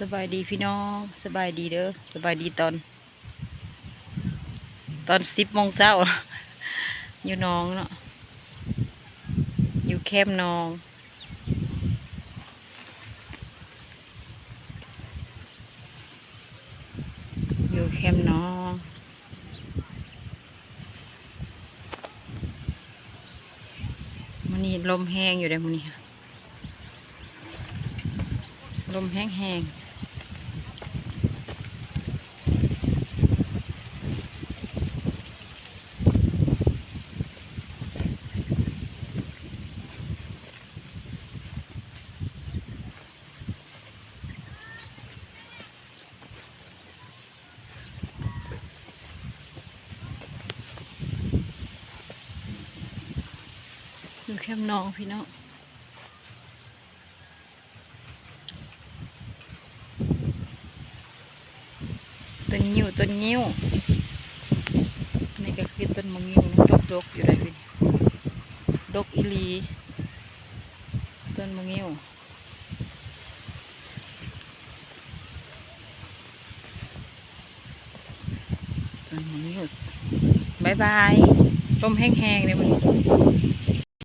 ສະບາຍດີພີ່ນ້ອງ ສະບາຍດີເດີ ສະບາຍດີຕອນ ຕອນສິບໂມງເຊົ້າ ຢູ່ໜອງເນາະ ຢູ່ແຄມໜອງ ຢູ່ແຄມໜອງ. ມື້ນີ້ລົມແຮງຢູ່ເດ້ມື້ນີ້ ລົມແຮງໆ. ຢູ່ແຄມໜອງພີ່ນ້ອງ ຕົ້ນງິ້ວ ຕົ້ນງິ້ວ ນີ້ກໍຄືຕົ້ນໝາກງິ້ວເນາະ ດົກໆ ຢູ່ໃດ໋ ດົກອີ່ຫຼີ ຕົ້ນໝາກງິ້ວ. ບາຍບາຍ ລົມແຮງໆ ເດ້ມື້ນີ້.